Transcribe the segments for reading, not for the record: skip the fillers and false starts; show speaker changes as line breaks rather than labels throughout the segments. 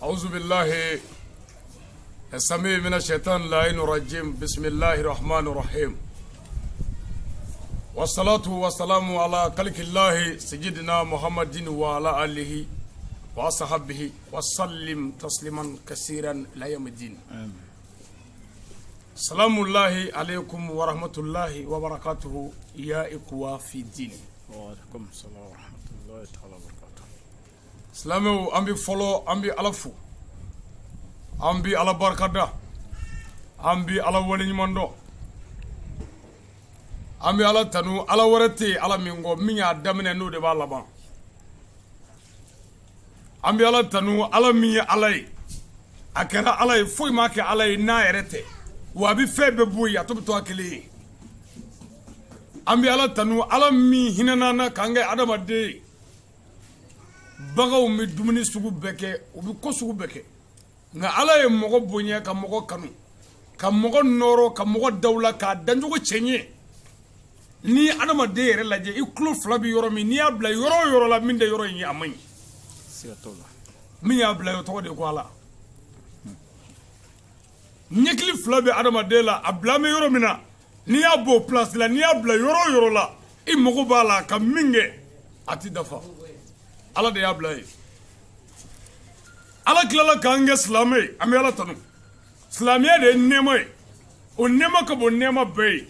أعوذ بالله السميع من الشيطان اللعين الرجيم. بسم الله الرحمن الرحيم، والصلاة والسلام على خلق الله سيدنا محمد وعلى آله وصحبه وسلم تسليما كثيرا إلى يوم الدين. سلام الله عليكم ورحمة الله وبركاته يا إخوة في الدين.
وعليكم السلام ورحمة الله تعالى وبركاته.
Silamɛw, an bɛ fɔlɔ, an bɛ Ala fo, an bɛ Ala barikada, an bɛ Ala waleɲuman dɔn, an bɛ Ala tanu. Ala wɛrɛ tɛ yen Ala min kɔ, min y'a daminɛ, n'o de b'a laban. An bɛ Ala tanu, Ala min ye Ala ye, a kɛra Ala ye, foyi m'a kɛ Ala ye n'a yɛrɛ tɛ, wa a bɛ fɛn bɛɛ bɔ yen, a to bɛ to a kelen ye. An bɛ Ala tanu, Ala min hinɛna an na k'an kɛ adamaden ye. Baganw bɛ dumuni sugu bɛɛ kɛ, u bɛ ko sugu bɛɛ kɛ, nka Ala ye mɔgɔ bonya, ka mɔgɔ kanu, ka mɔgɔ nɔrɔ, ka mɔgɔ dawula k'a dancogo cɛ ɲɛ. Ni adamaden yɛrɛ lajɛ, i tulo fila bɛ yɔrɔ min, n'i y'a bila yɔrɔ o yɔrɔ la min tɛ yɔrɔ in ye, a man ɲi.
Siga t'o la.
Min y'a bila, o tɔgɔ de ko Ala. Ɲɛkili fila bɛ adamaden la, a bila bɛ yɔrɔ min na, n'i y'a bɔ o place la, n'i y'a bila yɔrɔ o yɔrɔ la, i mago b'a la ka min kɛ, a ti dafa. Ala de y'a bila yen. Ala tilala k'an kɛ silamɛ ye, an bɛ Ala tanu. Silamɛya de ye nɛɛma ye, o nɛɛma ka bon nɛɛma bɛɛ ye.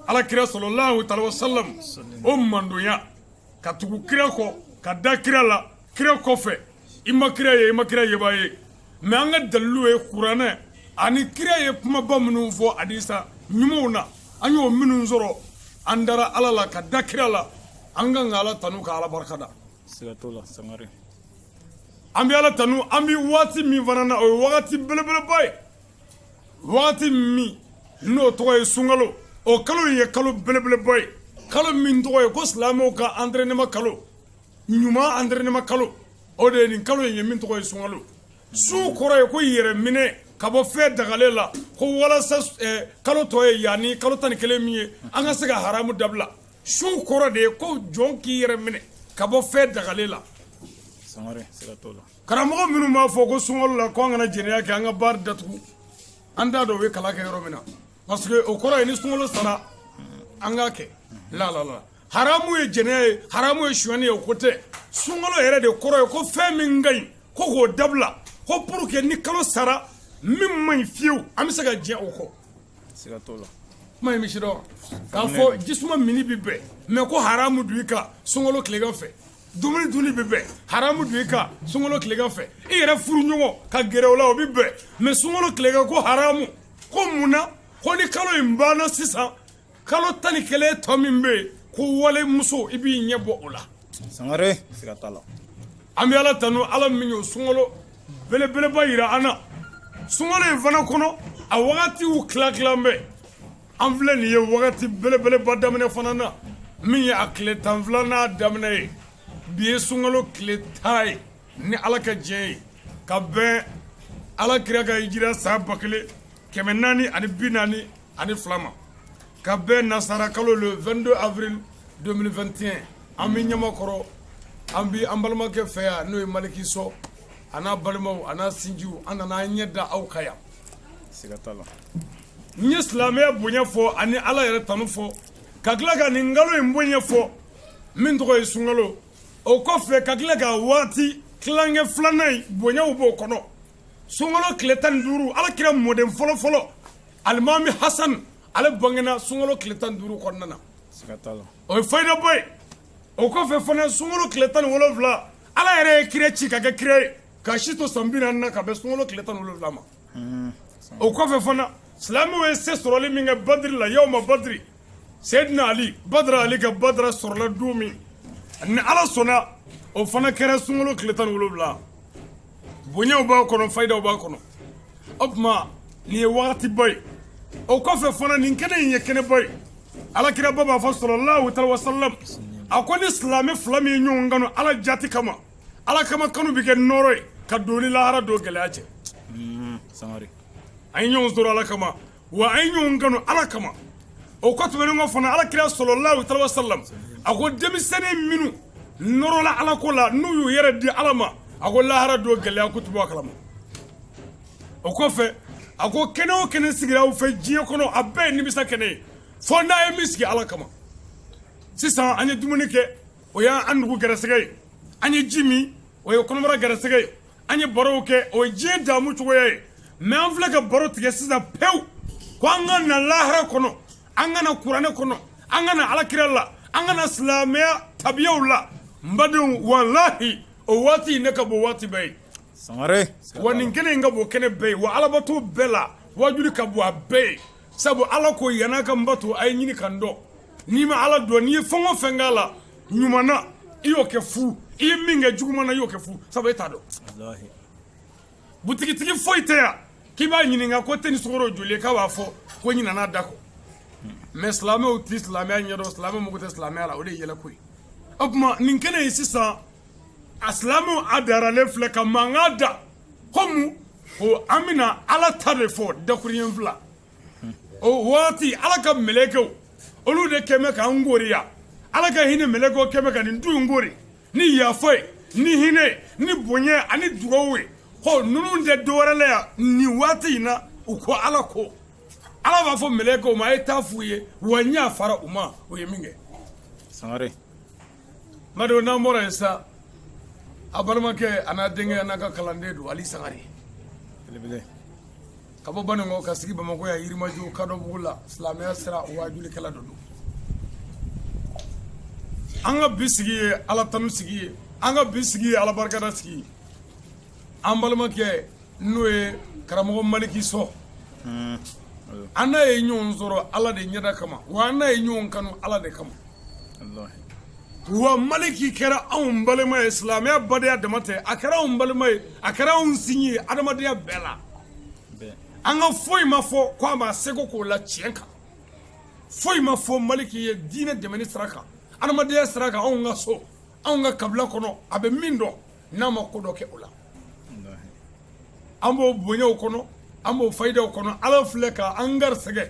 Ala kira صلى الله تعالى وسلم, o mandonya ka tugu kira kɔ, ka da kira la, kira kɔfɛ, i ma kira ye, i ma kira yeba ye, mais an ka dalilu ye kuranɛ ani kira ye kumaba minnu fɔ hadisa ɲumanw na, an y'o minnu sɔrɔ. An dara Ala la ka da kira la. An kan ka Ala tanu, ka Ala barika da.
Siga t'o la, Sangare.
An bɛ Ala tanu. An bɛ waati min fana na, o ye wagati belebeleba ye, wagati min n'o tɔgɔ ye sunkalo. O kalo in ye kalo belebeleba ye, kalo min tɔgɔ ye ko silamɛw ka entraînement, kalo ɲuman entraînement kalo, o de ye nin kalo in ye min tɔgɔ ye sunkalo. Sun kɔrɔ ye ko yɛrɛ minɛ ka bɔ fɛn dagalen la, ko walasa kalo tɔ ye yanni kalo 11 min ye, an ka se ka haramu dabila. Sun kɔrɔ de ye ko jɔn k'i yɛrɛ minɛ ka bɔ fɛn dagalen la.
Sangare, siga t'o la.
Karamɔgɔ minnu b'a fɔ ko sunkalo la ko an kana jɛnɛya kɛ, an ka baari datugu, an t'a dɔn u bɛ kalan kɛ yɔrɔ min na, parce que o kɔrɔ ye ni sunkalo sara, an k'a kɛ. La la la, haramu ye jɛnɛya ye, haramu ye sonyani ye, o ko tɛ. Sunkalo yɛrɛ de kɔrɔ ye ko fɛn min ka ɲi, ko k'o dabila, ko pour que ni kalo sara, min man ɲi fiyewu, an bɛ se ka jɛ o kɔ.
Siga t'o la.
Kuma in bɛ si dɔn k'a fɔ jisuma mini bi bɛn, mais ko haramu don i kan sunkalo tilegan fɛ, dumuni dunni bɛ bɛn, haramu don i kan sunkalo tilegan fɛ, i yɛrɛ furu ɲɔgɔn ka gɛrɛ o la, o bɛ bɛn, mais sunkalo tilegan ko haramu. Ko mun na? Ko ni kalo in banna sisan, kalo 11 tɔ min bɛ yen, ko walemuso, i b'i ɲɛ bɔ o la.
Sangare, siga t'a la.
An bɛ Ala tanu, Ala min y'o sunkalo belebeleba yira an na. Sunkalo in fana kɔnɔ, a wagatiw tila tilan bɛ. An filɛ nin ye wagati belebeleba daminɛ fana na, min ye a tile 12nan daminɛ ye. Bi ye sunkalo tile 10 ye, ni Ala ka diɲɛ ye, ka bɛn Ala kira ka hijira san 1442 ma, ka bɛn nasara kalo le 22 avril 2021. An bɛ Ɲamakɔrɔ, an bɛ an balimakɛ fɛ yan, n'o ye Maliki Sɔ, a n'a balimaw, a n'a sinjiw. An nana an ɲɛ da aw kan yan.
Siga t'a la.
N ye silamɛya bonya fɔ ani Ala yɛrɛ tanu fɔ, ka tila ka nin kalo in bonya fɔ min tɔgɔ ye sunkalo. O kɔfɛ, ka tila ka waati tilankɛ filanan in bonyaw b'o kɔnɔ. Sunkalo tile 15, Ala kira mɔden fɔlɔ fɔlɔ, Alimami Hasan, ale bangena sunkalo tile 15 kɔnɔna na.
Siga t'a la.
O ye fayidaba ye. O kɔfɛ fana, sunkalo tile 17, Ala yɛrɛ ye kira ci ka kɛ kira ye, ka si to san 40 na, ka bɛn sunkalo tile 17 ma. O kɔfɛ fana, silamɛw ye se sɔrɔli min kɛ Badiri la, yawma Badiri, Seyidina Ali, Badara Ali ka Badara sɔrɔla don min, ni Ala sɔnna, o fana kɛra sunkalo tile 17. Bonyaw b'a kɔnɔ, fayidaw b'a kɔnɔ. O tuma nin ye wagatiba ye. O kɔfɛ fana, nin kɛnɛ in ye kɛnɛba ye. Alakiraba b'a fɔ صلى الله تعالى وسلم, a ko ni silamɛ fila min ye ɲɔgɔn kanu Ala jati kama, Ala kama kanu bɛ kɛ nɔɔrɔ ye ka don ni lahara don gɛlɛya cɛ.
Sangare.
An ye ɲɔgɔn sɔrɔ Ala kama, wa an ye ɲɔgɔn kanu Ala kama. O kɔ tɛmɛnen kɔ fana, Ala kira صلى الله تعالى وسلم, a ko denmisɛnnin minnu nɔrɔla Ala ko la, n'u y'u yɛrɛ di Ala ma, a ko lahara don gɛlɛya ko tɛ bɔ a kalama. O kɔfɛ a ko kɛnɛ o kɛnɛ sigira aw fɛ diɲɛ kɔnɔ, a bɛɛ ye nimisa kɛnɛ ye, fo n'a ye min sigi Ala kama. Sisan an ye dumuni kɛ, o y'an nugu gɛrɛsɛgɛ ye. An ye ji min, o ye kɔnɔbara gɛrɛsɛgɛ ye. An ye barow kɛ, o ye diɲɛ damu cogoya ye. Mais an filɛ ka baro tigɛ sisan pewu ko an ka na lahara kɔnɔ, an ka na kuranɛ kɔnɔ, an ka na alakira la, an ka na silamɛya tabiyaw la. N badenw, walahi, o waati ne ka bon waati bɛɛ ye.
Sangare.
Wa nin kɛnɛ in ka bon kɛnɛ bɛɛ ye, wa alabato bɛɛ la wajuli ka bon a bɛɛ ye. Sabu Ala ko yan'a ka n bato, a ye ɲini ka n dɔn. N'i ma Ala dɔn, n'i ye fɛn o fɛn k'a la ɲuman na, i y'o kɛ fu. I ye min kɛ juguman na, i y'o kɛ fu, sabu e t'a dɔn. Butigitigi foyi tɛ yan k'i b'a ɲininka ko te ni sukaro joli ye, k'a b'a fɔ ko ɲinana da kɔ. Mais silamɛw tɛ silamɛya ɲɛdɔn, silamɛw mago tɛ silamɛya la, o de ye yɛlɛko ye. O tuma nin kɛnɛ in sisan, a silamɛw a daralen filɛ ka mankan da ko mun ko an bɛna Ala ta de fɔ dakuruɲɛ fila. O waati Ala ka mɛlɛkɛw, olu de kɛmɛ k'an koriya. Ala ka hinɛ mɛlɛkɛw kɛmɛ ka nin du in kori ni yafa ye, ni hinɛ, ni bonya ani dugawu ye, ko ninnu tɛ dɔwɛrɛ la yan nin waati in na. U ko Ala ko, Ala b'a fɔ mɛlɛkɛw ma: a ye taa f'u ye, wa n yafara u ma, o ye min kɛ.
Sangare.
Madu, n'an bɔra yen sa, a balimakɛ a n'a denkɛ a n'a ka kalanden don, Ali Sangare.
Belebele.
Ka bɔ Banikɔ ka sigi Bamakɔ yan, Yirimajɔ Kadɔbugu la, silamɛya sira waajulikɛla dɔ don. An ka bi sigi ye Ala tanu sigi ye, an ka bi sigi ye Ala barikada sigi ye. An balimakɛ n'o ye karamɔgɔ Maliki Sɔ, an n'a ye ɲɔgɔn sɔrɔ Ala de ɲɛda kama, wa an n'a ye ɲɔgɔn kanu Ala de kama. Wa Maliki kɛra anw balima ye silamɛya badenya dama tɛ, a kɛra anw balima ye, a kɛra anw sinji ye adamadenya bɛɛ la. An ka foyi ma fɔ ko a ma seko k'o la tiɲɛ kan, foyi ma fɔ Maliki ye diinɛ dɛmɛni sira kan, adamadenya sira kan. Anw ka so, anw ka kabila kɔnɔ, a bɛ min dɔn n'a ma ko dɔ kɛ o la, an b'o bonyaw kɔnɔ, an b'o fayidaw kɔnɔ. Ala filɛ ka an garisɛgɛ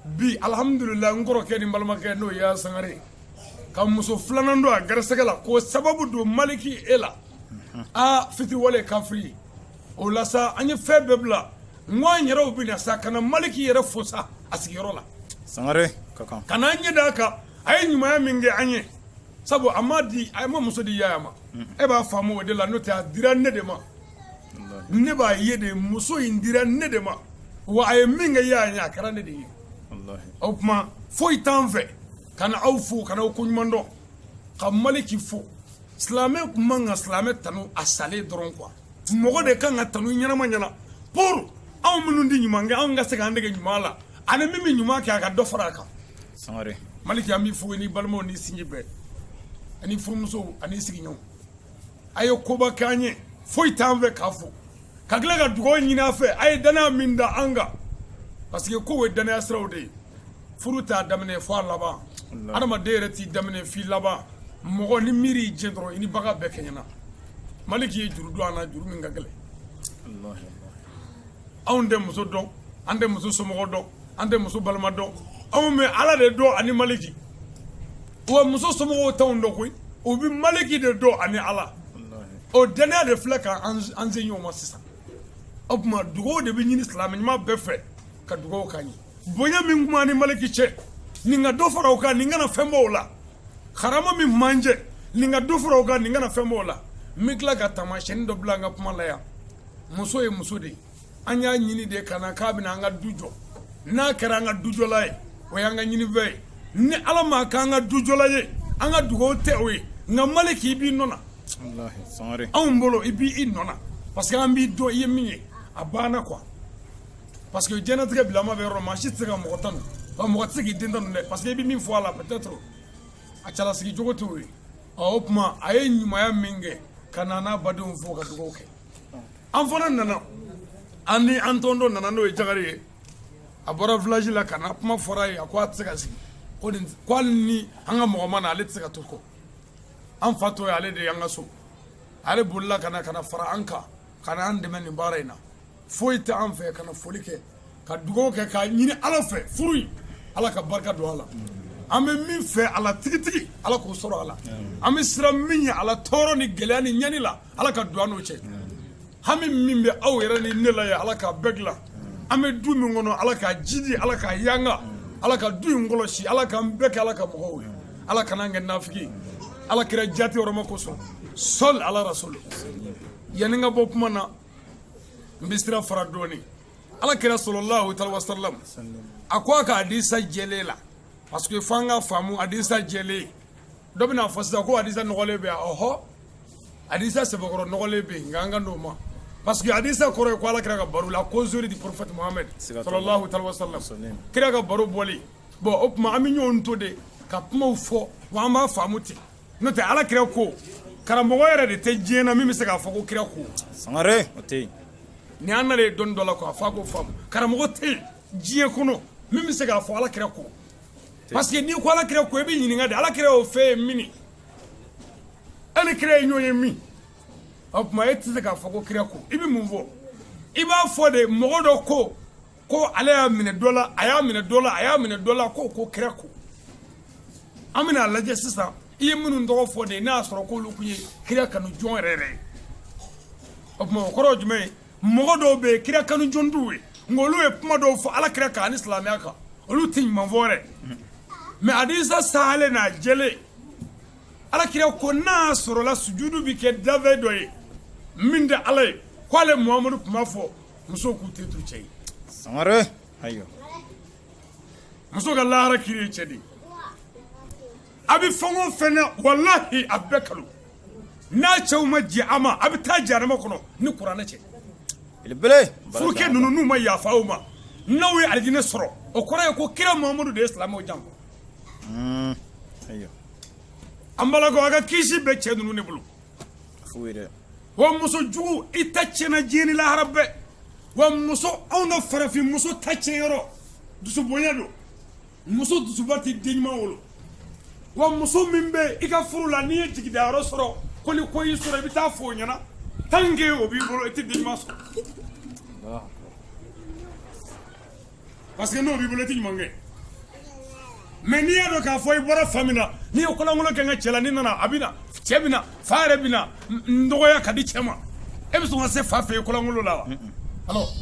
bi, alihamudulila, n kɔrɔkɛ ni balimakɛ n'o ye Sangare, ka muso filanan don a garisɛgɛ la k'o sababu don Maliki e la. Aa, fitiriwale kafiri o la sa, an ye fɛn bɛɛ bila n ko an yɛrɛw bɛ na sa ka na Maliki yɛrɛ fo sa a sigiyɔrɔ la.
Sangare ka kan.
Ka n'an ɲɛ d'a kan, a ye ɲumanya min kɛ an ye, sabu a ma di, a ma muso di Yaya ma. E b'a faamu o de la, n'o tɛ a dira ne de ma. Ne b'a ye de, muso in dira ne de ma, wa a ye min kɛ Yaya ye, a kɛra ne de ye. O tuma foyi t'an fɛ ka na aw fo, ka na aw koɲuman dɔn, ka Maliki fo. Silamɛ tun man ka silamɛ tanu a salen dɔrɔn quoi. Mɔgɔ de kan ka tanu ɲɛnama ɲɛna pour anw minnu tɛ ɲuman kɛ, anw ka se k'an dege ɲuman la, ani min bɛ ɲuman kɛ, a ka dɔ fara a kan.
Sangare.
Maliki, an b'i fo n'i balimaw n'i sinji bɛɛ ani furumusow ani sigiɲɔgɔnw. A ye koba k'an ye, foyi t'an fɛ k'a fo, ka tila ka dugawu ɲini a fɛ. A ye danaya min da an kan, parce que kow ye danaya siraw de ye. Furu t'a daminɛ fo a laban, adamaden yɛrɛ t'i daminɛ f'i laban. Mɔgɔ ni miiri y'i jɛ dɔrɔn, i ni bagan bɛɛ kɛɲɛna. Maliki ye juru don an na, juru min ka gɛlɛn. Anw tɛ muso dɔn, an tɛ muso somɔgɔ dɔn, an tɛ muso balima dɔn, anw bɛ Ala de dɔn ani Maliki. Wa muso somɔgɔw t'anw dɔn koyi, u bɛ Maliki de dɔn ani Ala. O danaya de filɛ ka an se ɲɔgɔn ma sisan. O tuma dugawu de bɛ ɲini silamɛ ɲuman bɛɛ fɛ, ka dugawu k'an ye. Bonya min kuma ni Maliki cɛ, nin ka dɔ fara o kan, nin kana fɛn bɔ o la. Karama min man cɛ, nin ka dɔ fara o kan, nin kana fɛn bɔ o la. N bɛ tila ka taamasiyɛnni dɔ bila an ka kuma la yan. Muso ye muso de ye, an y'a ɲini de ka na k'a bɛna an ka du jɔ. N'a kɛra an ka dujɔla ye, o y'an ka ɲinifɛn ye. Ni Ala m'a k'an ka dujɔla ye, an ka dugawu tɛ o ye. Nka Maliki, i b'i nɔ na anw bolo, i b'i nɔ na, parce que an b'i dɔn i ye min ye, a banna quoi. Parce que diɲɛlatigɛ bilama bɛ yɔrɔ, maa si tɛ se ka mɔgɔ tanu, wa mɔgɔ tɛ se k'i den tanu dɛ, parce que i bɛ min fɔ a la, peut-être a cɛlasigi cogo t'o ye. Ɔ, o tuma a ye ɲumanya min kɛ, ka na n'a badenw fo ka dugawu kɛ. An fana nana, an ni an tɔntɔn nana, n'o ye Jagare ye. A bɔra village la ka na, kuma fɔra a ye, a ko a tɛ se ka sigi, ko nin ko hali ni an ka mɔgɔ ma na, ale tɛ se ka to kɔ. An fa tɔ ye ale de ye an ka so. Ale bolila ka na, ka na fara an kan, ka na an dɛmɛ nin baara in na. Foyi tɛ an fɛ ka na foli kɛ, ka dugawu kɛ, k'a ɲini Ala fɛ furu in, Ala ka barika don a la. An bɛ min fɛ a la tigitigi, Ala k'o sɔrɔ a la. An bɛ siran min ye a la, tɔɔrɔ ni gɛlɛya ni ɲani la, Ala ka don an n'o cɛ. Hami min bɛ aw yɛrɛ ni ne la ye, Ala k'a bɛɛ dilan. An bɛ du min kɔnɔ, Ala k'a jidi, Ala k'a yanga, Ala ka du in kɔlɔsi, Ala k'an bɛɛ kɛ Ala ka mɔgɔw ye, Ala kana an kɛ nafigi ye. Ala kira jati yɔrɔma kosɔn, sɔli ala rasulu. Yanni n ka bɔ kuma na, n bɛ sira fara dɔɔni. Ala kira sɔlɔlahu taala wasalam, a ko a ka hadisa jɛlen la, parce que f'an ka faamu hadisa jɛlen. Dɔ bɛna fɔ sisan ko hadisa nɔgɔlen bɛ yan. Ɔhɔ, hadisa sɛbɛkɔrɔ nɔgɔlen bɛ yen, nka an ka n'o ma, parce que hadisa kɔrɔ ye ko Ala kira ka baro, la causerie du prophète Mohammed sɔlɔlahu taala wasalam, kira ka baro bɔli. Bon, o tuma an bɛ ɲɔgɔn to de ka kumaw fɔ, wa an b'a faamu ten. N'o tɛ, Ala kira ko, karamɔgɔ yɛrɛ de tɛ diɲɛ na min bɛ se k'a fɔ ko kira ko.
Sangare, o tɛ yen.
Ni an nana ye dɔnni dɔ la quoi, f'a k'o faamu. Karamɔgɔ tɛ yen diɲɛ kɔnɔ min bɛ se k'a fɔ Ala kira ko, parce que n'i ko Ala kira ko, i bɛ ɲininka de: Ala kira y'o fɛn ye min? E ni kira ye ɲɔgɔn ye min? O tuma e tɛ se k'a fɔ ko kira ko. I bɛ mun fɔ? I b'a fɔ de mɔgɔ dɔ ko ko ale y'a minɛ dɔ la, a y'a minɛ dɔ la, a y'a minɛ dɔ la, ko ko kira ko. An bɛna a lajɛ sisan, i ye minnu tɔgɔ fɔ de, n'a y'a sɔrɔ k'olu tun ye kira kanu jɔn yɛrɛ yɛrɛ ye. O tuma o kɔrɔ ye jumɛn ye? Mɔgɔ dɔw bɛ yen, kira kanu jɔn t'u ye, nka olu ye kuma dɔw fɔ Ala kira kan ani silamɛya kan, olu tɛ ɲuman fɔ yɛrɛ. Mais hadisa sahalen n'a jɛlen, Ala kira ko n'a sɔrɔla sujudu bɛ kɛ dafɛn dɔ ye min tɛ Ala ye, ko ale Muhamadu tun b'a fɔ musow k'u ten tu cɛ ye.
Sangare, ayiwa.
Muso ka lahara kiri ye cɛ de ye. A bɛ fɛn o fɛn na, walahi, a bɛɛ kalo n'a cɛw ma jɛ a ma, a bɛ taa jahanama kɔnɔ ni kuranɛ cɛ.
Belebele.
Furukɛ ninnu, n'u ma yafa aw ma, n'aw ye alijinɛ sɔrɔ, o kɔrɔ ye ko kira Muhamadu de ye silamɛw janfa.
Ayiwa.
An balakaw, a ka kisi bɛ cɛ ninnu de bolo.
Foyi dɛ.
Wa muso jugu, i ta tiɲɛna diɲɛ ni lahara bɛɛ. Wa muso, anw ka farafin muso ta tiɲɛ yɔrɔ, dusubonya don. Muso dusuba tɛ den ɲuman wolo. Wa muso min bɛ i ka furu la, n'i ye jigidayɔrɔ sɔrɔ ko ni ko y'i sɔrɔ, i bɛ taa fɔ o ɲɛna, tant que o b'i bolo, i tɛ den ɲuman sɔrɔ, parce que n'o b'i bolo, i tɛ ɲuman kɛ. Mais n'i y'a dɔn k'a fɔ i bɔra fa min na, n'i ye kolankolon kɛ n ka cɛ la, n'i nana, a bɛ na, cɛ bɛ na, fa yɛrɛ bɛ na n dɔgɔya ka di cɛ ma, e bɛ sɔn ka se fa fɛ yen kolankolon la wa? Alors,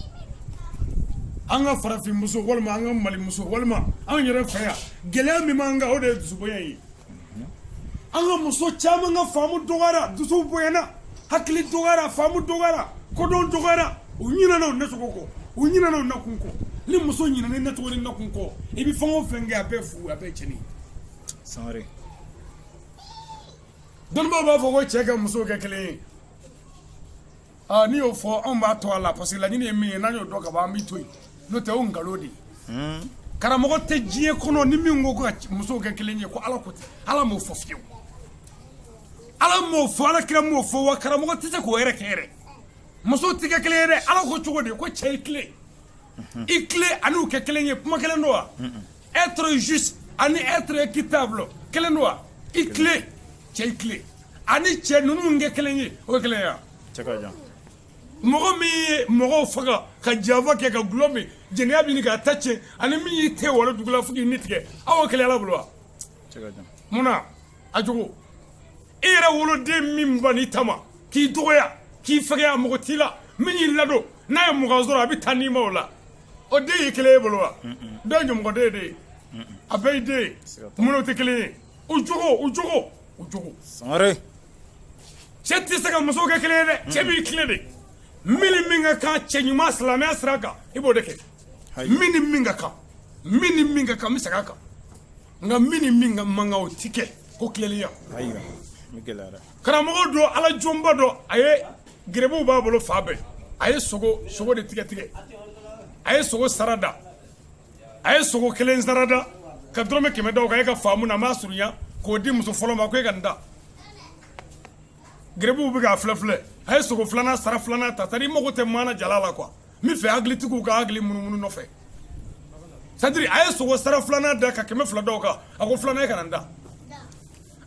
an ka farafin muso, walima an ka Mali muso, walima an yɛrɛ fɛ yan, gɛlɛya min b'an kan, o de ye dusubonya ye. An ka muso caman ka faamu dɔgɔyara, dusuw bonyana, hakili dɔgɔyara, faamu dɔgɔyara, kodɔn dɔgɔyara. U ɲinɛna u nacogo kɔ, u ɲinɛna u nakun kɔ. Ni muso ɲinɛna i nacogo ni nakun kɔ, i bɛ fɛn o fɛn kɛ, a bɛɛ fu, a bɛɛ cɛnni.
Sangare.
Dɔnnibaaw b'a fɔ ko cɛ ka muso kɛ kelen ye. Aa, n'i y'o fɔ, anw b'a to a la, parce que laɲini ye min ye, n'an y'o dɔn ka ban, an b'i to yen. N'o tɛ, o nkalon de ye. Karamɔgɔ tɛ diɲɛ kɔnɔ ni min ko ko ka musow kɛ kelen ye, ko Ala ko ten. Ala m'o fɔ fiyewu, Ala m'o fɔ, Ala kira m'o fɔ, wa karamɔgɔ tɛ se k'o yɛrɛ kɛ yɛrɛ. Musow tɛ kɛ kelen ye dɛ. Ala ko cogo di? Ko cɛ i tilen, i tilen ani u kɛ kelen ye, kuma kelen don wa? Être juste ani être équitable, kelen don wa? I tilen, cɛ i tilen ani cɛ ninnu kɛ kelen ye, o ye kelen ye wa?
Cɛ ka jan.
Mɔgɔ min ye mɔgɔw faga ka janfa kɛ, ka gulɔ min, jɛnɛya bɛ ɲini k'a ta tiɲɛ, ani min y'i te walo dugu la fo k'i ni tigɛ, aw kelen Ala bolo wa?
Cɛ ka jan.
Mun na a jogo? E yɛrɛ woloden min ban n'i ta ma, k'i dɔgɔya, k'i fɛgɛya, mɔgɔ t'i la min y'i ladon, n'a ye 20 sɔrɔ, a bɛ taa n'i ma o la, o den y'i kelen e bolo wa? Dɔ ye ɲɔmɔgɔden de ye, a bɛɛ y'i den ye. Mun tɛ kelen ye? U jogo, u jogo, u jogo.
Sangare.
Cɛ tɛ se ka muso kɛ kelen ye dɛ. Cɛ b'i tilen de. Min ni min ka kan cɛ ɲuman silamɛya sira kan, i b'o de kɛ. Min ni min ka kan, min ni min ka kan, n bɛ segin a kan, nka min ni min ka man kan, o ti kɛ ko tilennenya.
Ayiwa, n bɛ gɛlɛyara.
Karamɔgɔ dɔ, Ala jɔnba dɔ, a ye gerebuw b'a bolo fa bɛɛ, a ye sogo de tigɛ tigɛ, a ye sogo sara da, a ye sogo kelen sara da ka dɔrɔmɛ 100 da o kan. E ka faamu na, a m'a surunya k'o di muso fɔlɔ ma ko e ka nin da. Gerebuw bɛ k'a filɛ filɛ. A ye sogo filanan sara filanan ta. C'est-à-dire, i mago tɛ maana jala la quoi, n bɛ fɛ hakilitigiw ka hakili munumunu nɔfɛ. C'est-à-dire, a ye sogo sara filanan da ka 200 da o kan. A ko filanan, e ka na n da.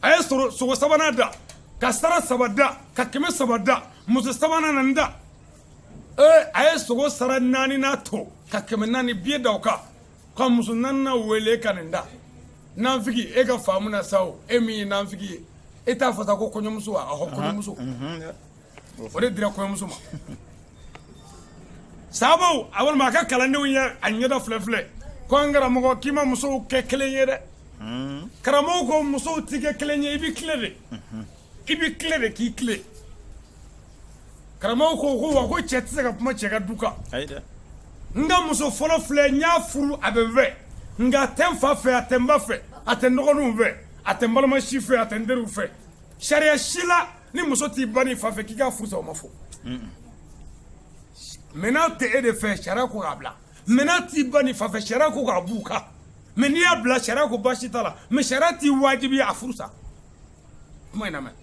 A ye sogo sabanan da ka sara saba da ka 300 da. Muso sabanan na n da. Ee, a ye sogo sara naani n'a to ka 400 biye da o kan ka muso naaninan wele ka nin da. Nanfigi, e ka faamu na sa, o e min ye nanfigi ye, e t'a fɔ sa ko kɔɲɔmuso wa? Ɔhɔ, kɔɲɔmuso, o de dira kɔɲɔmuso ma. Sahabaw a walima a ka kalandenw ye a ɲɛda filɛ filɛ ko an karamɔgɔ k'i ma musow kɛ kelen ye dɛ. Karamɔgɔ ko musow tɛ kɛ kelen ye, i bɛ tilen de, i bɛ tilen de k'i tilen. Karamɔgɔ ko wa ko cɛ tɛ se ka kuma cɛ ka du kan. N ka muso fɔlɔ filɛ, n y'a furu, a bɛ n fɛ, nka a tɛ n fa fɛ, a tɛ n ba fɛ, a tɛ n dɔgɔninw fɛ, a tɛ n balima si fɛ, a tɛ n teriw fɛ. Sariya si la ni muso t'i ba n'i fa fɛ k'i k'a furu sa, o ma fɔ. Mais n'a tɛ e de fɛ, sariya ko k'a bila. Mais n'a t'i ba n'i fa fɛ, sariya ko k'a b'u kan. Mais n'i y'a bila, sariya ko baasi t'a la, mais sariya t'i wajibiya a furu sa. Kuma in lamɛn.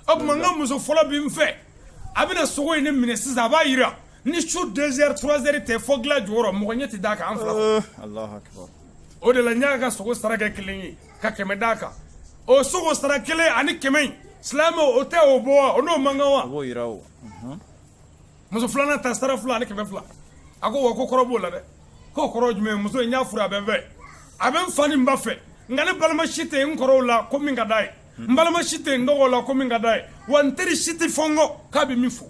O tuma n ka muso fɔlɔ bɛ n fɛ, a bɛna sogo in de minɛ sisan, a b'a yira ni su 2 heures 3 heures tɛ fɔ dilan jukɔrɔ, mɔgɔ ɲɛ tɛ d'a kan an fila.
Alahu akibaru.
O de la n y'a ka sogo sara kɛ kelen ye ka 100 d'a kan. O sogo sara kelen ani 100 in, silamɛ, o tɛ o bɔ wa? O n'o man kan wa?
O b'o yira o.
Muso filanan ta sara fila ani 200. A ko wa ko kɔrɔ b'o la dɛ. K'o kɔrɔ jumɛn? Muso in y'a furu, a bɛ n fɛ, a bɛ n fa ni n ba fɛ, nka ne balima si tɛ yen n kɔrɔw la ko min ka d'a ye, n balima si tɛ yen n dɔgɔw la ko min ka d'a ye, wa n teri si tɛ fɔ n kɔ k'a bɛ min fɔ.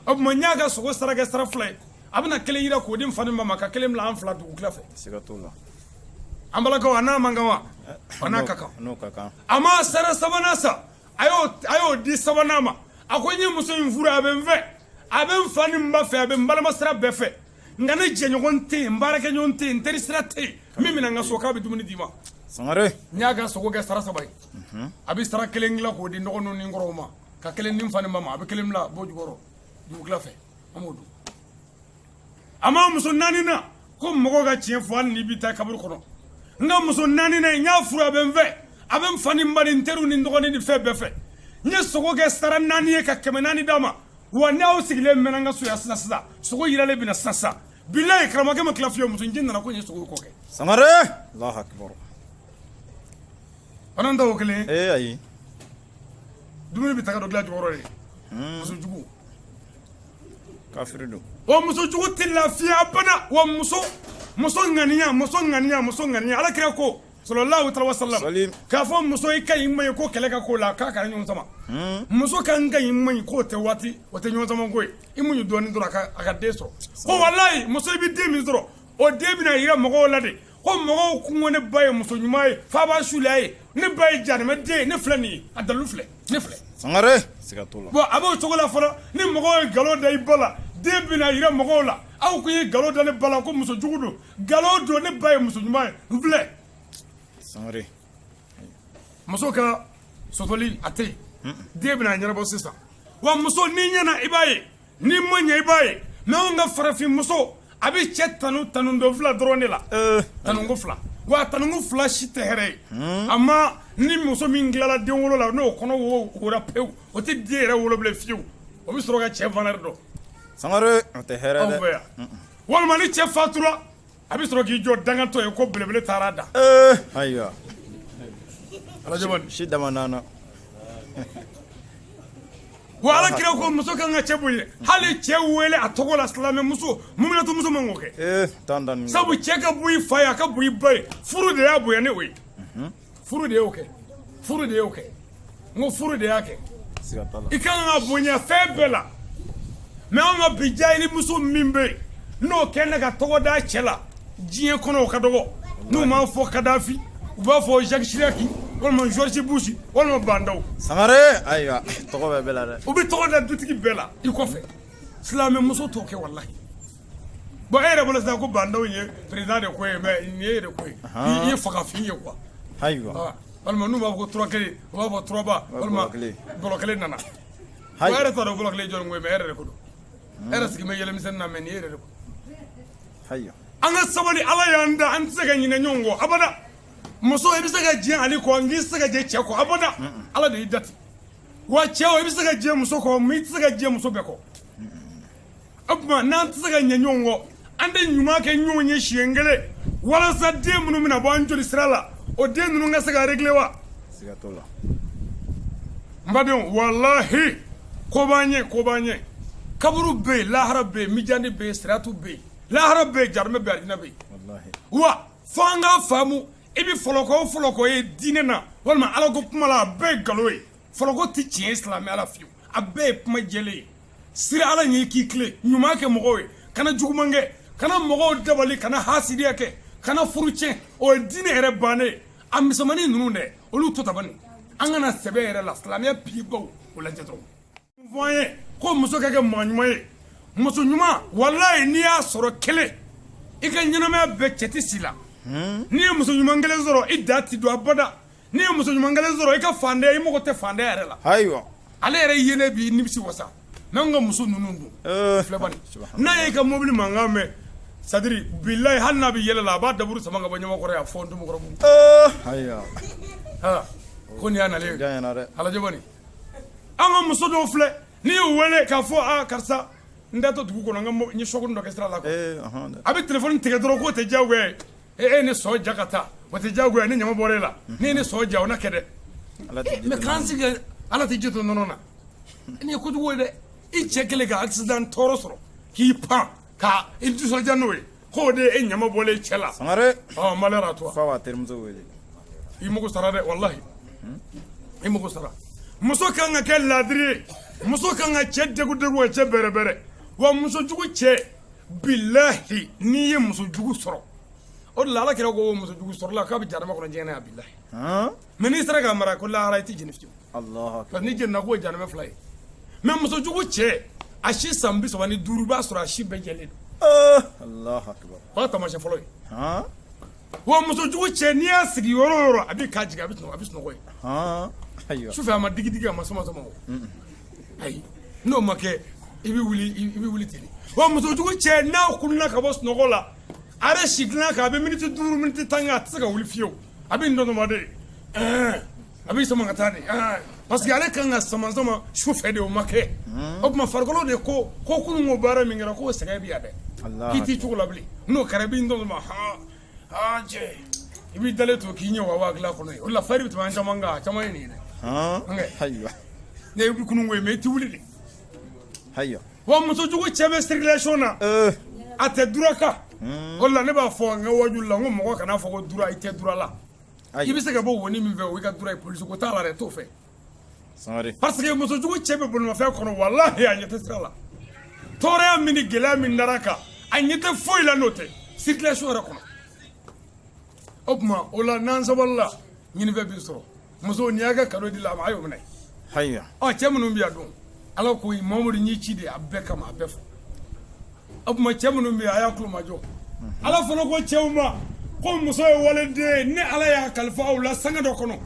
O tuma n y'a ka sogo sara kɛ sara fila ye, a bɛna kelen yira k'o di n fa ni n ba ma, ka kelen bila an fila dugutila fɛ.
Siga t'o la.
An balakaw, a n'a man kan wa? A n'a ka kan.
N'o ka kan.
A ma sara sabanan sa, a y'o di sabanan ma. A ko n ye muso in furu, a bɛ n fɛ, a bɛ n fa ni n ba fɛ, a bɛ n balima sira bɛɛ fɛ, nka ne jɛɲɔgɔn tɛ yen, n baarakɛɲɔgɔn tɛ yen, n teri sira tɛ yen min bɛna n ka so k'a bɛ dumuni d'i ma.
Sangare.
N y'a ka sogo kɛ sara saba ye. A bɛ sara kelen dilan k'o di n dɔgɔninw ni n kɔrɔw ma, ka kelen di n fa ni n ba ma, a bɛ kelen bila bɔ jukɔrɔ dugutila fɛ, an b'o dun. A ma muso naani na ko mɔgɔw ka tiɲɛ fɔ hali n'i bɛ taa kaburu kɔnɔ. N ka muso naani na, n y'a furu, a bɛ n fɛ, a bɛ n fa ni n ba ni n teriw ni n dɔgɔnin ni fɛn bɛɛ fɛ. N ye sogo kɛ sara naani ye ka 400 d'a ma. Wa n'aw sigilen mɛnna n ka so yan sisan sisan, sogo yiralen bɛna sisan sisan. Bilayi, karamɔgɔkɛ ma tila fiyewu, muso in nana ko n ye sogo kɔ kɛ.
Sangare. Alahu akibaru.
Fana t'o kelen ye.
Ee ayi.
Dumuni bɛ ta ka don dilan jukɔrɔ ye. Muso jugu.
Kafiri don.
Wa muso jugu tɛ lafiya abada. Wa muso muso ŋaniya, muso ŋaniya, muso ŋaniya. Ala kira ko sallallahu alaihi wasallam k'a fɔ muso i ka ɲi ma ye ko kɛlɛ ka ko la k'a kana ɲɔgɔn sama. Muso ka n ka ɲi ma ye k'o tɛ waati, o tɛ ɲɔgɔn sama ko ye. I muɲu dɔɔnin dɔrɔn a ka den sɔrɔ. Ko walayi muso i bɛ den min sɔrɔ, o den bɛna yira mɔgɔw la de. Ko mɔgɔw kun ko ne ba ye muso ɲuman ye, f'a b'a sulen a ye. Ne ba ye jahanama den ye, ne filɛ nin ye, a dalilu filɛ, ne filɛ.
Sangare, siga t'o la.
Bon, a b'o cogo la fana, ni mɔgɔw ye nkalon da i ba la, den bɛna yira mɔgɔw la. Aw kun ye nkalon da ne ba la ko muso jugu don, nkalon don, ne ba ye muso ɲuman ye, n filɛ.
Sangare.
Muso ka sɔsɔli a tɛ yen, den bɛna ɲɛnabɔ sisan. Wa muso n'i ɲɛna i b'a ye, n'i ma ɲɛ i b'a ye. Mais anw ka farafin muso, a bɛ cɛ tanu tanu don fila dɔrɔn de la. Tanuko fila. Wa tanuko fila si tɛ hɛrɛ ye. A ma ni muso min tilala den wolo la, n'o kɔnɔ wo wora pewu, o tɛ den yɛrɛ wolo bilen fiyewu. O bɛ sɔrɔ ka cɛ valeur dɔn.
Sangare, o tɛ hɛrɛ dɛ.
Anw fɛ yan. Walima ni cɛ fatura, a bɛ sɔrɔ k'i jɔ dangatɔ ye ko belebele taara da.
Ayiwa.
Alajabali.
Si dama nana.
Wa ala kira ko muso kan ka cɛ bonya, hali cɛ wele a tɔgɔ la, silamɛ muso, muminatu muso man k'o kɛ. Sabu cɛ ka bon i fa ye, a ka bon i ba ye, furu de y'a bonya ni o ye. Furu de y'o kɛ, furu de y'o kɛ. N ko furu de y'a kɛ. I kan ka bonya fɛn bɛɛ la. Mais anw ka bi jahili muso min bɛ yen, n'o kɛlen ka tɔgɔ da cɛ la diɲɛ kɔnɔ, o ka dɔgɔ. N'u m'a fɔ Kadafi, u b'a fɔ Jacques Chirac, walima George Bush, walima Bah N'Daw.
Sangare, ayiwa, tɔgɔ bɛ bɛɛ la dɛ.
U bɛ tɔgɔ da dutigi bɛɛ la i kɔfɛ. Silamɛ muso t'o kɛ walahi. Bon, e yɛrɛ bolo sisan ko Bah N'Daw ye président de ko ye, mais nin ye de ko ye. I ye fagafin ye quoi.
Ayiwa.
Walima n'u b'a fɔ ko tura kelen, u b'a fɔ turaba, walima bɔlɔ kelen nana. O yɛrɛ t'a dɔn bɔlɔ kelen jɔn ko ye, mais e yɛrɛ de ko don. E yɛrɛ sigi bɛ yɛlɛmisɛnnin na, mais nin e yɛrɛ de ko.
Ayiwa.
An ka sabali, Ala y'an da, an tɛ se ka ɲinɛ ɲɔgɔn kɔ abada. Muso i bɛ se ka diɲɛ ale kɔ, n'i tɛ se ka jɛ cɛ kɔ abada. Ala de y'i da ten. Wa cɛ o, i bɛ se ka diɲɛ muso kɔ, mais i tɛ se ka diɲɛ muso bɛɛ kɔ. O tuma n'an tɛ se ka ɲɛ ɲɔgɔn kɔ, an tɛ ɲuman kɛ ɲɔgɔn ye siɲɛ kelen walasa den minnu bɛna bɔ an joli sira la, o den ninnu ka se ka régler wa?
Siga t'o la.
N badenw, walahi ko b'an ɲɛ, ko b'an ɲɛ. Kaburu bɛ yen, lahara bɛ yen, mijani bɛ yen, siratu bɛ yen. Lahara bɛ yen, jahanama bɛ yen, alijinɛ bɛ yen. Wa fo an k'a faamu, i bɛ fɔlɔkɔ o fɔlɔkɔ ye diinɛ na walima Ala ko kuma la, a bɛɛ ye nkalon ye. Fɔlɔkɔ tɛ tiɲɛ ye silamɛya la fiyewu, a bɛɛ ye kuma jɛlen ye. Sira Ala ɲɛ k'i tilen, ɲuman kɛ mɔgɔw ye, Kana juguman kɛ, kana mɔgɔw dabali, kana hasidiya kɛ, kana furu tiɲɛ. O ye diinɛ yɛrɛ bannen ye. A misɛnmanin ninnu dɛ, olu to tabani. An kana sɛbɛ yɛrɛ la, silamɛya pilibaw o lajɛ dɔrɔn. Fɔ an ye ko muso ka kɛ maa ɲuman ye. Muso ɲuman, walayi, n'i y'a sɔrɔ kelen, i ka ɲɛnamaya bɛɛ cɛ tɛ si la. N'i ye muso ɲuman kelen sɔrɔ, i da ti don abada. N'i ye muso ɲuman kelen sɔrɔ, i ka fantanya, i mago tɛ fantanya yɛrɛ la.
Ayiwa.
Ale yɛrɛ yelen b'i nimisi wasa. Mais anw ka muso ninnu dun filɛ bani, n'a y'i ka mobili mankan mɛn, c'est à dire bilayi, hali n'a bɛ yɛlɛ la, a b'a daburu sama ka bɔ ɲamakɔrɔ yan fɔ Ntomikɔrɔbugu.
Ayiwa.
Ko nin y'a nalen ye.
Janyana dɛ.
Alajɛ bani, an ka muso dɔw filɛ, n'i y'u wele k'a fɔ a karisa, n datɔ dugu kɔnɔ, n ka n ye choc dɔ kɛ sira la quoi.
Ɔhɔn dɛ.
A bɛ téléphone tigɛ dɔrɔn k'o tɛ diyagoya ye. E ye ne sɔn ja ka taa, o tɛ diyagoya ye. Ne ɲama bɔra e la, ne ye ne sɔn ja, o na kɛ dɛ.
Ala tɛ ji
mais
to
k'an
nɔnɔ.
sigi, Ala tɛ ji to nɔnɔ na. Nin ye kojugu ye dɛ. I cɛ kɛlen ka accident tɔɔrɔ sɔrɔ, k'i pan ka i nisɔndiya n'o ye, k'o de ye e ɲama bɔlen cɛ la.
Sangare.
Ɔ, malheur à toi.
Fa b'a terimuso wele.
I mago sara dɛ, walahi, i mago sara. Muso kan ka kɛ ladiri ye. Muso kan ka cɛ degu degu, ka cɛ bɛrɛ bɛrɛ. Wa muso jugu cɛ, bilahi, n'i ye muso jugu sɔrɔ, o de la Ala kira ko muso jugu sɔrɔla k'a bɛ jahanama kɔnɔ diɲɛ na yan, bilahi. Mais n'i sera k'a mara ko lahara, i tɛ jeni fiyewu.
Allahu akbar.
N'i jenina, k'o ye jahanama fila ye. Mais muso jugu cɛ, a si san 35, i b'a sɔrɔ a si bɛɛ jɛlen don.
Allahu akbar.
O y'a taamasiyɛn fɔlɔ ye. Wa muso jugu cɛ, n'i y'a sigi yɔrɔ o yɔrɔ, a b'i ka jigin, a bɛ sunɔgɔ, a bɛ sunɔgɔ yen.
Ayiwa.
Sufɛ, a ma digi digi, a ma sama sama o. Ayi, n'o ma kɛ, i bɛ wuli, i bɛ wuli ten. Wa muso jugu cɛ, n'a kununa ka bɔ sunɔgɔ la, a yɛrɛ si dilan kan, a bɛ miniti 5, miniti 10 kɛ, a tɛ se ka wuli fiyewu. A bɛ nin dɔn de, a b'i sama ka taa de, parce que ale kan ka sama sama su fɛ de, o ma kɛ. O tuma farikolo de ko kunun ko baara min kɛra, k'o sɛgɛn bi yan dɛ.
Allahu.
K'i t'i cogo la bilen. N'o kɛra, i b'i dɔn ma han han cɛ, i b'i dalen to k'i ɲɛ wa dilan kɔnɔ ye. O de la fari bɛ tɛmɛ an caman kan, a caman ye nin ye dɛ.
Ayiwa.
Ne bɛ kunun ko ye, mais i tɛ wuli de.
Ayiwa.
Wa muso jugu cɛ bɛ circulation na, a tɛ droit kan. O de la ne b'a fɔ n ka wajulu la, n ko mɔgɔ kana fɔ ko droit, i tɛ droit la. I bɛ se ka bɔ woni min fɛ, o y'i ka droit ye. Polisi ko t'a la dɛ, t'o fɛ.
Sangare.
Parce que muso jugu cɛ bɛ bolimafɛn kɔnɔ, walahi, a ɲɛ tɛ sira la. Tɔɔrɔya min ni gɛlɛya min dara kan, a ɲɛ tɛ foyi la n'o tɛ circulation yɛrɛ kɔnɔ. O tuma o la, n'an sabalila, ɲinifɛn b'i sɔrɔ. Muso, n'i y'a kɛ cadeau di la a ma, a y'o minɛ.
Ayiwa.
Ɔ, cɛ minnu bɛ yan dun, Ala ko Mamadu y'i ci de a bɛɛ kama, a bɛɛ fɔ. O tuma cɛ minnu bɛ yan, a y'a tulo majɔ. Ala fana ko cɛw ma ko muso ye waliden ye. Ni Ala y'a kalifa aw la sanga dɔ kɔnɔ,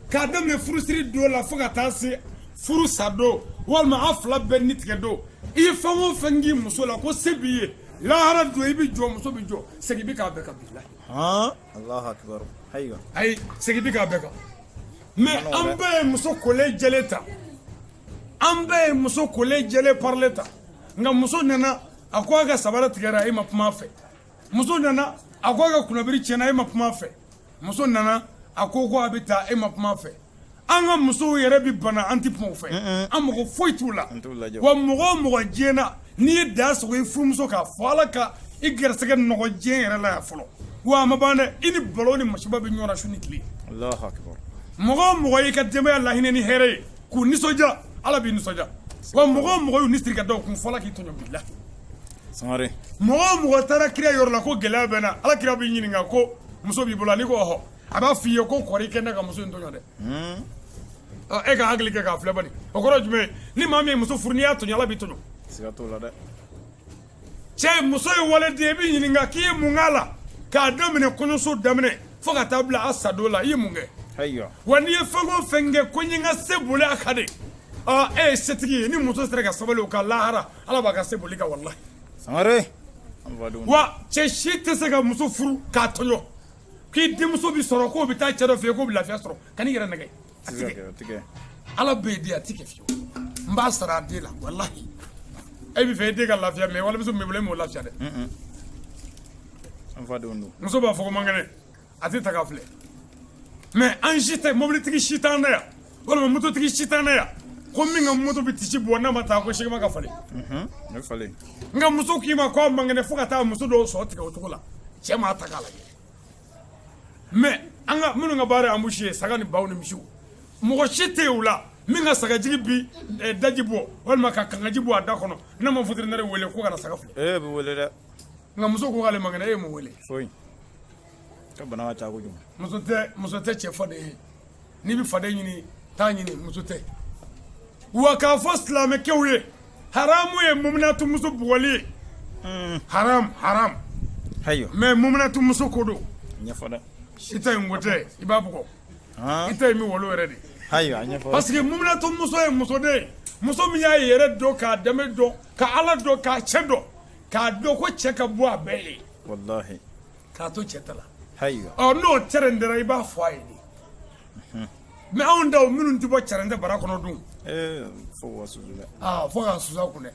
k'a daminɛ furusiri don la fo ka taa se furu sa don, walima aw fila bɛɛ ni tigɛ don, i ye fɛn o fɛn k'i muso la ko se b'i ye, lahara don, i bɛ jɔ, muso bɛ jɔ, segin bɛ k'a bɛɛ kan, bilahi.
Allahu akbar. Ayiwa.
Ayi, segin bɛ k'a bɛɛ kan. Mais an bɛɛ ye muso kolen jɛlen ta, an bɛɛ ye muso kolen jɛlen parlen ta. Nka muso nana, a ko a ka sabara tigɛra, e ma kuma a fɛ. Muso nana, a ko a ka kunnabiri tiɲɛna, e ma kuma a fɛ. Muso nana, a ko a bɛ taa, e ma kuma a fɛ. An ka musow yɛrɛ bɛ bana, an tɛ kuma u fɛ, an mago foyi t'u la.
An t'u lajɛ.
Wa mɔgɔ o mɔgɔ diɲɛ na, n'i ye da sɔgɔ i furumuso k'a fɔ, Ala ka i gɛrɛsɛgɛ nɔgɔ diɲɛ yɛrɛ la yan fɔlɔ. Wa a ma ban dɛ, i ni balo ni masiba bɛ ɲɔgɔn na su ni tile.
Allahu akbar.
Mɔgɔ o mɔgɔ y'i ka denbaya lahinɛ ni hɛrɛ ye k'u nisɔndiya, Ala b'i nisɔndiya. Wa mɔgɔ o mɔgɔ y'u ni siri ka da u kun, fɔlɔ k'i tɔɲɔ, bilahi.
Sangare.
Mɔgɔ o mɔgɔ taara kira yɔrɔ la ko gɛlɛya bɛ n na, Ala kira b'i ɲininka ko muso b'i bolo, n'i ko ɔhɔ, a b'a f'i ye ko kɔri, i kɛ ne ka muso in tɔɲɔ dɛ. Ɔ, e ka hakili kɛ k'a filɛ bani, o kɔrɔ ye jumɛn ye? Ni maa min ye muso furu, n'i y'a tɔɲɔ, Ala b'i tɔɲɔ.
Siga t'o la dɛ.
Cɛ, muso ye waleden, i b'i ɲininka k'i ye mun k'a la, k'a daminɛ kɔɲɔso daminɛ fo ka taa bila a sadon la, i ye mun kɛ?
Ayiwa.
Wa n'i ye fɛn o fɛn kɛ ko n ye n ka se boli a kan de, ɔ, e ye setigi ye. Ni muso sera ka sabali o kan, lahara Ala b'a ka se boli kan, walahi.
Sangare. An fadenw.
Wa cɛ si tɛ se ka muso furu k'a tɔɲɔ k'i denmuso bɛ sɔrɔ k'o bɛ taa cɛ dɔ fɛ yen k'o bɛ lafiya sɔrɔ. Kan'i yɛrɛ nɛgɛ, a tɛ kɛ.
O tɛ kɛ.
Ala bɛ yen de, a tɛ kɛ fiyewu. N b'a sara a den la, walahi. E bɛ fɛ e den ka lafiya, mais walimuso min b'i bolo, e m'o lafiya dɛ.
An fadenw don.
Muso b'a fɔ ko man kɛnɛ, a tɛ ta k'a filɛ. Mais an si tɛ mobilitigi si t'an na yan, walima mototigi si t'an na yan ko min ka moto bɛ tisi bɔ, n'a ma taa ko segema ka falen.
Ne falen.
Nka muso k'i ma k'a man kɛnɛ, fo ka taa muso dɔw sɔ tigɛ o cogo la, cɛ m'a ta k'a lajɛ. Mais an ka minnu ka baara ye embouche ye, saga ni baw ni misiw, mɔgɔ si tɛ yen o la. Min ka sagajigi bi daji bɔ walima ka kangaji bɔ a da kɔnɔ, n'a ma vétérinaire wele ko ka na saga filɛ.
E bɛ wele dɛ.
Nka muso ko k'ale man kɛnɛ, e ye mun wele?
Foyi ka bana ka ca kojugu.
Muso tɛ cɛ faden ye. N'i bɛ faden ɲini, taa ɲini, muso tɛ. Wa k'a fɔ silamɛkɛw ye, haramu ye muminatu muso bugɔli ye, haram, haram.
Ayiwa.
Mais muminatu muso ko don.
Ɲɛfɔ dɛ.
I ta in ko tɛ, i b'a bugɔ. I ta in bɛ walo yɛrɛ de.
Ayiwa, a ɲɛfɔ.
Parce que muminatu muso ye muso de ye, muso min y'a yɛrɛ dɔn, k'a danbe dɔn, ka Ala dɔn, k'a cɛ dɔn, k'a dɔn ko cɛ ka bɔ a bɛɛ ye.
Wallahi.
K'a to cɛ ta la.
Ayiwa.
Ɔ, n'o cɛrɛntɛra, i b'a fɔ a ye de. Mais anw taw minnu tɛ bɔ cɛrɛntɛ bara kɔnɔ dun?
Ee, fo k'u ka susu dɛ.
Aa, fo k'a susu a kun dɛ.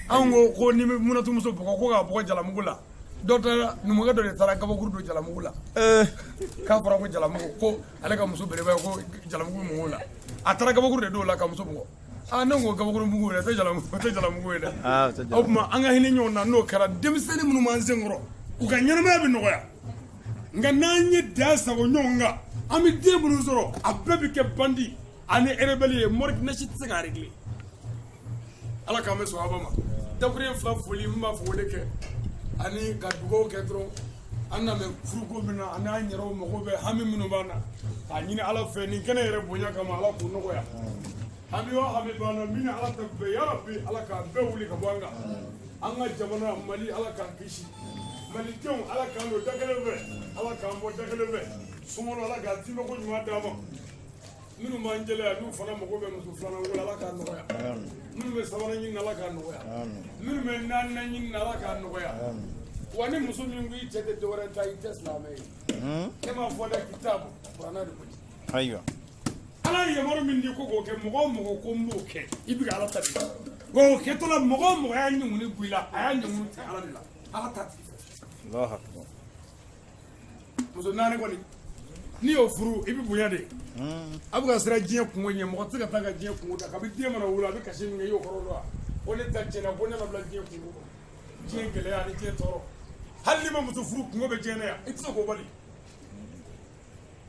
Anw ko ko ni bɛ muminatu muso bugɔ, ko k'a bugɔ jalamugu la. Dɔ taara, numukɛ dɔ de taara gabakuru don jalamugu la. K'a fɔra ko jalamugu, ko ale ka muso belebele, ko jalamugu bɛ mɔgɔw la. A taara gabakuru de don o la ka muso bugɔ. Aa, ne ko gabakuru mugu yɛrɛ tɛ jalamugu, tɛ jalamugu ye dɛ.
Aa, o tɛ
o
jalamugu.
Tuma an ka hinɛ ɲɔgɔn na. N'o kɛra, denmisɛnnin minnu b'an sen kɔrɔ, u ka ɲɛnamaya bɛ nɔgɔya. Nka n'an ye dan sago ɲɔgɔn kan, an bɛ den minnu sɔrɔ, a bɛɛ bɛ kɛ bandit ani rebelle ye. Mori si tɛ se k'a régler. Ala k'an bɛ sɔn ma. Dakuruɲɛ fila foli, n b'a fɔ o de kɛ ani ka dugawu kɛ dɔrɔn. An na bɛ furuko min na, ani an yɛrɛw mago bɛ hami minnu b'an na, k'a ɲini Ala fɛ nin kɛnɛ yɛrɛ bonya kama, Ala k'o nɔgɔya. Hami o hami b'an na, min ni Ala ta bɛɛ, yarabi, Ala k'a bɛɛ wuli ka bɔ an kan. An ka jamana Mali, Ala k'an kisi. Malidenw, Ala k'an don da kelen fɛ, Ala k'an bɔ da kelen fɛ. Sunkalo, Ala k'a timɛko ɲuman d'an ma. Minnu b'an jɛlɛ n'u fana mago bɛ muso filanan ko la, Ala k'a nɔgɔya. Minnu bɛ sabanan ɲini, Ala k'a nɔgɔya. Minnu bɛ naaninan ɲini, Ala k'a nɔgɔya. Wa ni muso min ko i cɛ tɛ dɔwɛrɛ ta, i tɛ silamɛ ye. E m'a fɔ dɛ, kitabu kuranɛ de koyi.
Ayiwa.
Ala ye yamaru min di ko k'o kɛ, mɔgɔ o mɔgɔ ko n b'o kɛ, i bɛ ka Ala ta de. Wa o kɛtɔ la, mɔgɔ o mɔgɔ y'a ɲɔngiri bɔ i la, a y'a ɲɔngiri tɛ Ala de la, Ala ta tigi fɛ.
Allahu akbar.
Muso naani kɔni, n'i y'o furu, i bɛ bonya de. A bɛ ka siran diɲɛ kungo ɲɛ, mɔgɔ tɛ se ka taa ka diɲɛ kungo da. Kabi den mana wolo, a bɛ kasi min kɛ, i y'o kɔrɔ dɔn wa? Ko ne ta tiɲɛna, ko ne ma bila diɲɛ kungo kɔnɔ, diɲɛ gɛlɛya ani diɲɛ tɔɔrɔ. Hali n'i ma muso furu, kungo bɛ diɲɛ na yan, i tɛ se k'o bali.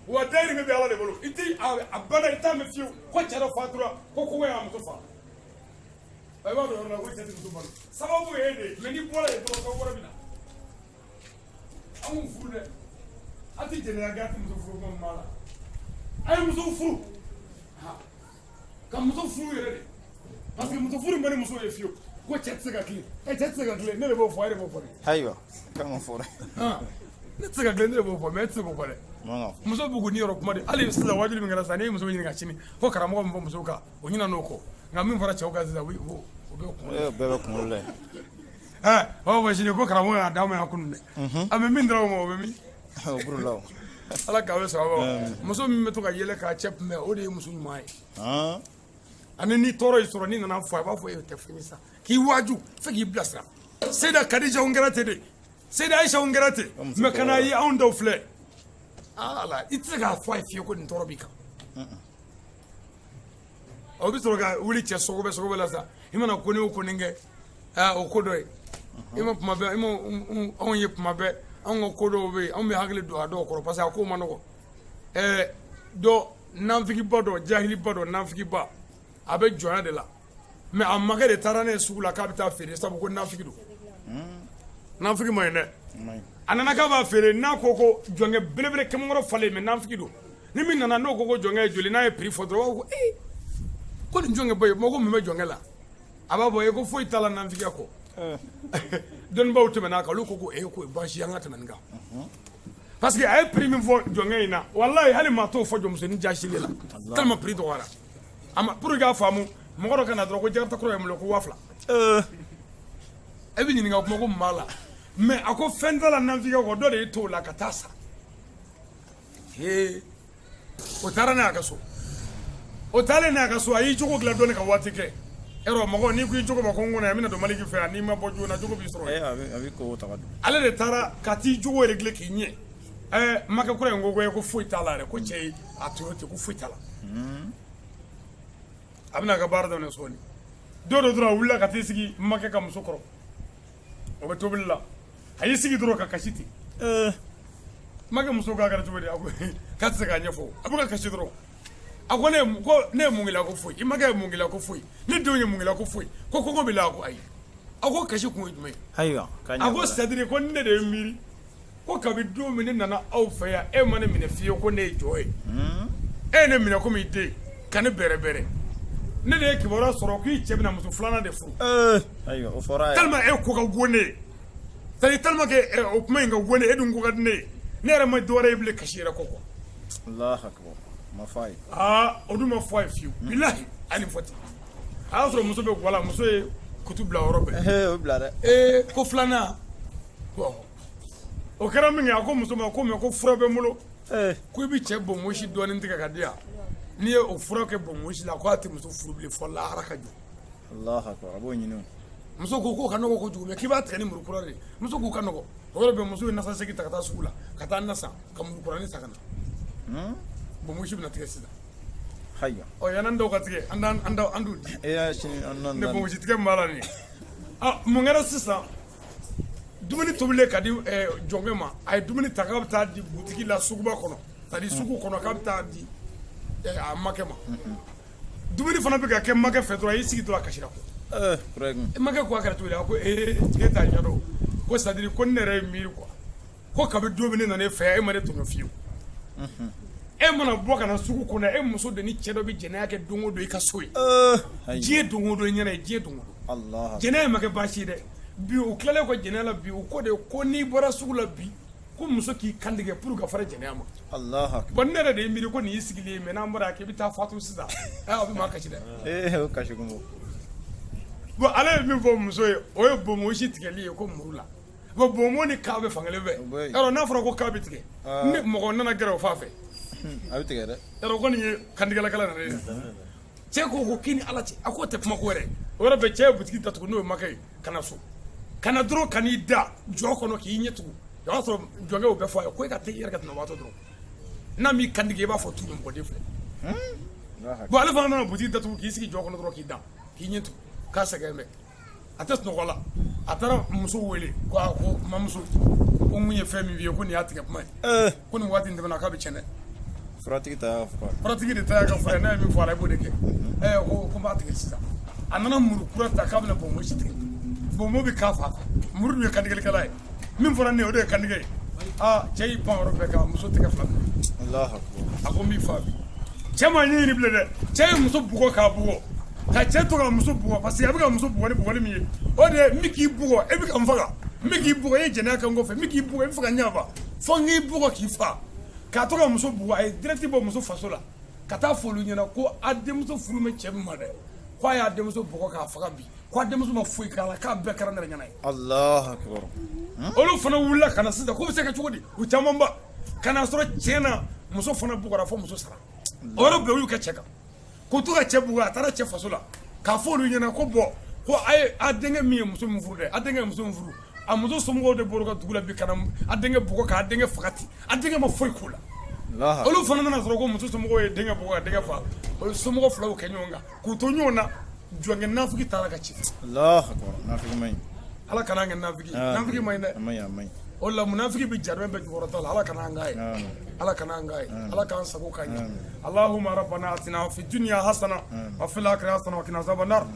Wa dayirimɛ bɛ Ala de bolo. I tɛ a bada, i t'a mɛn fiyewu ko cɛ dɔ fatura ko kɔngɔ y'a muso faga. I b'a dɔn yɔrɔ la ko cɛ tɛ muso balo, sababu ye e de ye. Mais n'i bɔra yen dɔrɔn, sababu wɛrɛ bɛ na. An k'u furu dɛ, an tɛ jɛnɛya kɛ, an tɛ muso furu kuma min b'a la. A ye muso furu, ka muso furu yɛrɛ de, parce que muso furu man di muso ye fiyewu. Ko cɛ tɛ se ka tilen, ɛ, cɛ tɛ se ka tilen, ne de b'o fɔ, e de b'o fɔ dɛ.
Ayiwa, kan ka fɔ dɛ.
Ne tɛ se ka tilen, ne de b'o fɔ, mais e tɛ se k'o fɔ dɛ.
Man ka fɔ.
Muso b'u k'u niyɔrɔ kuma de. Hali sisan, waajuli min kɛra sisan, n'i ye muso ɲininka sini ko karamɔgɔ min fɔ musow kan, o ɲinɛ n'o kɔ. Nka min fɔra cɛw kan sisan, o bɛ kunkolo.
Ee, bɛɛ bɛ kunkolo la yen.
Ɛ, o b'a fɔ sini ko karamɔgɔ y'a d'a ma yan kunun dɛ. A bɛ min dɔrɔn o ma, o bɛ min?
O burula o.
Ala k'aw bɛ sababa ma. Muso min bɛ to ka yɛlɛ k'a cɛ kunbɛn, o de ye muso ɲuman ye. Ani ni tɔɔrɔ y'i sɔrɔ, n'i nana fɔ, a b'a fɔ e tɛ fɛn sa, k'i waaju fo k'i bilasira. Seyida Kadija n kɛra ten de, Seyida Ayisa n kɛra ten. Mais kana ye, anw dɔw filɛ ala, i tɛ se k'a fɔ a ye fiyewu ko nin tɔɔrɔ b'i kan. O bɛ sɔrɔ ka wuli cɛ sɔgɔbɛ sɔgɔbɛ la sa. I mana ko ni o ko nin kɛ, aa, o ko dɔ ye. I ma kuma bɛɛ, i ma anw ye kuma bɛɛ, anw ka ko dɔw bɛ yen, anw bɛ hakili don a dɔw kɔrɔ, parce que a ko ma nɔgɔ. Dɔ nanfigiba dɔ, jahiliba dɔ, nanfigiba, a bɛ jɔnya de la. Mais a makɛ de taara ne ye sugu la k'a bɛ taa feere, sabu ko nafigi don. Nafigi ma ɲi dɛ. A nana k'a b'a feere, n'a ko ko jɔnkɛ belebele kɛmɛkɔrɔ falen, mais nafigi don. Ni min nana, n'o ko ko jɔnkɛ ye joli, n'a ye prix fɔ dɔrɔn, o b'a fɔ ko ee, ko nin jɔnkɛ ba ye, ko mun bɛ jɔnkɛ la? A b'a fɔ e ko foyi t'a la nafigiya kɔ. Dɔnnibaw tɛmɛna a kan, olu ko ko ee, ko baasi, an ka tɛmɛ nin kan, parce que a ye prix min fɔ jɔnkɛ in na, walayi, hali maa t'o fɔ jɔnmusonin jasili la, tellement prix dɔgɔyara a ma. Pour que k'a faamu, mɔgɔ dɔ ka na dɔrɔn ko jakarta kura ye mun ko 2000. E bɛ ɲininka kuma ko mun b'a la? Mais a ko fɛn t'a la nafigiya kɔ. Dɔ de y'i to o la ka taa sa. Ee, o taara n'a ka so. O taalen n'a ka so, a y'i jogo dilan dɔɔni ka waati kɛ. Yɔrɔ mɔgɔ, n'i ko i jogo ma ko n kɔnɔ, a bɛna don Maliki fɛ yan, n'i ma bɔ joona, jogo b'i sɔrɔ.
A bɛ kogo ta ka don.
Ale de taara ka t'i jogo régler k'i ɲɛ. Makɛ kura in ko ko foyi t'a la yɛrɛ, ko cɛ ye a to ten, ko foyi t'a la. A bɛna a ka baara daminɛ sɔɔni. Don dɔ dɔrɔn, a wulila ka t'i sigi makɛ ka muso kɔrɔ, o bɛ tobili la. A y'i sigi dɔrɔn ka kasi ten. Makɛ muso k'a kɛra cogo di? A ko k'a tɛ se k'a ɲɛfɔ, a bɛ ka kasi dɔrɔn. A ko ne ye mun k'i la? Ko foyi. I makɛ ye mun k'i la? Ko foyi. Ne denw ye mun k'i la? Ko foyi. Ko kɔngɔ b'i la? Ko ayi. A ko kasi kun ye jumɛn ye?
Ayiwa.
A ko c'est-à-dire ko ne de ye miiri ko kabi don min ne nana aw fɛ yan, e ma ne minɛ fiyewu ko ne ye jɔn ye. E ye ne minɛ komi i den, ka ne bɛrɛ bɛrɛ. Ne de ye kibaruya sɔrɔ k'i cɛ bɛna muso filanan de furu.
Ayiwa, o fɔra a ye.
Tellement e ko ka go ne ye, c'est-à-dire tellement que o kuma in ka go ne ye, e dun ko ka di ne ye, ne yɛrɛ ma dɔ wɛrɛ ye bilen kasi yɛrɛ kɔ quoi.
Allahu akbar, ma fɔ a ye.
Aa, o dun ma fɔ a ye fiyewu, bilahi, a ye nin fɔ ten. A y'a sɔrɔ muso bɛ wala, muso ye kutu bila yɔrɔ bɛɛ.
Ee, o bila dɛ.
Ee, ko filanan, bon, o kɛra min kɛ, a ko muso ma ko mais ko fura bɛ n bolo. Ko i bɛ cɛ bonbonsi dɔɔnin tigɛ ka di yan, n'i ye o fura kɛ bonbonsi la, ko a tɛ muso furu bilen fɔ lahara ka jɔ.
Allahu akbar, a b'o ɲini o.
Muso ko k'o ka nɔgɔ kojugu, mais k'i b'a tigɛ ni muru kura de ye. Muso k'u ka nɔgɔ. O yɔrɔ bɛɛ, muso ye nasasegi ta ka taa sugu la ka taa na san, ka muru kuranin san ka na. Bonbonsi bɛna tigɛ sisan.
Ayiwa.
Ɔ, yanni an dɔw ka tigɛ, an d'an an d'an d'u di.
E y'a sini an
Ne bonbonsi tigɛ min b'a la nin ye. Ah, mun kɛra sisan? Dumuni tobilen ka di jɔnkɛ ma, a ye dumuni ta k'a bɛ taa di butigi la suguba kɔnɔ, c'est à dire sugu kɔnɔ, k'a bɛ taa di a makɛ ma. Dumuni fana bɛ ka kɛ makɛ fɛ dɔrɔn, a y'i sigi dɔrɔn, a kasira. Makɛ ko a kɛra cogo di? A ko ee, e t'a ɲɛdɔn, ko c'est à dire ko ne yɛrɛ ye miiri quoi, ko kabi don min ne nana e fɛ yan, e ma ne tɔɲɔ fiyewu. E mana bɔ ka na sugu kɔnɔ, e muso de ni cɛ dɔ bɛ jɛnɛya kɛ don o don i ka so ye. Diɲɛ don o don ɲɛna ye, diɲɛ don o don. Jɛnɛya ma kɛ baasi ye dɛ. Bi u tilalen kɔ jɛnɛya la bi, u ko de ko n'i bɔra sugu la bi, ko muso k'i kantigɛ pour ka fara jɛnɛya ma. Bon, ne yɛrɛ de ye miiri ko nin y'i sigilen ye, mais n'an bɔra yan k'i bɛ taa fatu sisan, a bɛ maa kasi dɛ.
Ee, o kasi kun bɔ.
Bon, ale ye min fɔ muso ye, o ye bonbonsi tigɛli ye ko muru la. Bon, bonbon ni kan bɛ fankelen fɛ. Yarɔ, n'a fɔra ko kan bɛ tigɛ, ni mɔgɔ nana gɛrɛ o fan fɛ,
a bɛ tigɛ dɛ.
Yarɔ, kɔni ye kantigɛlakɛla nana ye. Cɛ ko k'i ni Ala cɛ, a k'o tɛ kuma ko yɛrɛ. O yɔrɔ bɛɛ, cɛ ye butigi datugu, n'o ye makɛ ye, ka na so, ka na dɔrɔn, ka n'i da jɔ kɔnɔ k'i ɲɛ tugu. O y'a sɔrɔ jɔnkɛ y'o bɛɛ fɔ a ye ko e ka taa i yɛrɛ ka tɛnɛbaatɔ dɔrɔn, n'a m'i kantigɛ, i b'a fɔ tu mɔgɔden filɛ. Bon, ale fana nana butigi datugu k'i sigi jɔ kɔnɔ dɔrɔn, k'i da k'i ɲɛ tugu, k'a sɛgɛn bɛ, a tɛ sunɔgɔ la. A taara muso wele ko a ko mamuso, ko mun ye fɛn min f'i ye, ko nin y'a tigɛ kuma ye, ko nin waati in tɛmɛna, k'a bɛ tiɲɛ dɛ.
Furatigi ta y'a fura.
Furatigi de ta y'a ka fura ye, n'a ye min fɔ a la, i b'o de kɛ. Ɛɛ, ko n b'a tigɛ sisan. A nana muru kura ta k'a bɛna bonbonsi tigɛ. Bonbon bɛ k'a fa fɛ, muru dun ye kantigɛlikɛla ye. Min fɔra ne ye, o de ye kantigɛ ye. Aa, cɛ y'i pan yɔrɔ bɛɛ kan, muso tɛgɛ fila minɛ. A ko n b'i fa bi. Cɛ ma ɲɛɲini bilen dɛ. Cɛ ye muso bugɔ k'a bugɔ, ka cɛ to ka muso bugɔ, parce que a bɛ ka muso bugɔ ni bugɔli min ye, o de ye n bɛ k'i bugɔ, e bɛ ka n faga, n bɛ k'i bugɔ, e ye jɛnɛya kɛ n kɔfɛ, n bɛ k'i bugɔ, e bɛ fɛ ka n ɲafa, fo n k'i bugɔ k'i fa. K'a to ka muso bugɔ, a ye direct bɔ muso faso la ka taa fɔ olu ɲɛna ko a denmuso furu bɛ cɛ min ma dɛ, ko a y'a denmuso bugɔ k'a faga bi, ko a denmuso ma foyi k'a la, k'a bɛɛ kɛra ne yɛrɛ ɲɛna ye.
Allahu akbar.
Olu fana wulila ka na sisan k'o bɛ se ka cogo di? U camanba ka na sɔrɔ tiɲɛ na, muso fana bugɔra fo muso sara. O yɔrɔ bɛɛ, u y'u kɛ cɛ kan k'u to ka cɛ bugɔ. A taara cɛ faso la k'a fɔ olu ɲɛna ko bɔn, ko a ye a denkɛ min ye muso min furu dɛ, a denkɛ ye muso min furu, a muso somɔgɔw de bɔra ka dugu la bi ka na a denkɛ bugɔ k'a denkɛ faga ten, a denkɛ ma foyi k'u la. Olu fana nana sɔrɔ ko muso somɔgɔw ye denkɛ bugɔ ka denkɛ fa. O ye somɔgɔ filaw kɛ ɲɔgɔn kan k'u to ɲɔgɔn na. Jɔnkɛ nafigi taara ka ci. Ala kana an kɛ nafigi. Nafigi man ɲi dɛ. O la munafigi bɛ jahanamɛ bɛɛ jukɔrɔta la. Ala kana an k'a ye, Ala kana an k'a ye, Ala k'an sago ka ɲɛ. Allahumma rabbana atina fi dunya hasana wa fil akhirati hasana wa qina azaban nar.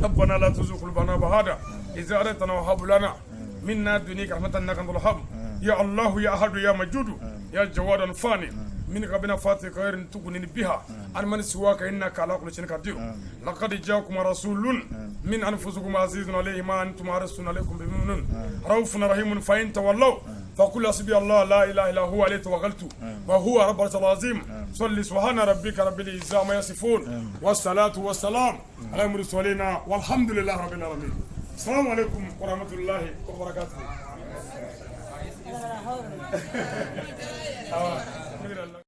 ربنا لا تزغ قلوبنا بعد إذ هديتنا وهب لنا من لدنك رحمة إنك أنت الوهاب. يا الله يا أحد يا موجود يا جواد فاني من قبلنا فاتح خير تغني بها عن من سواك إنك على كل شيء قدير. لقد جاءكم رسول من أنفسكم عزيز عليه ما أنتم حريص عليكم بالمؤمنين رؤوف رحيم. فإن تولوا فقل حسبي الله لا إله إلا هو عليه توكلت وهو رب العرش العظيم. صل سبحان ربك رب العزة عما يصفون والصلاة والسلام على المرسلين والحمد لله رب العالمين. السلام عليكم ورحمة الله وبركاته.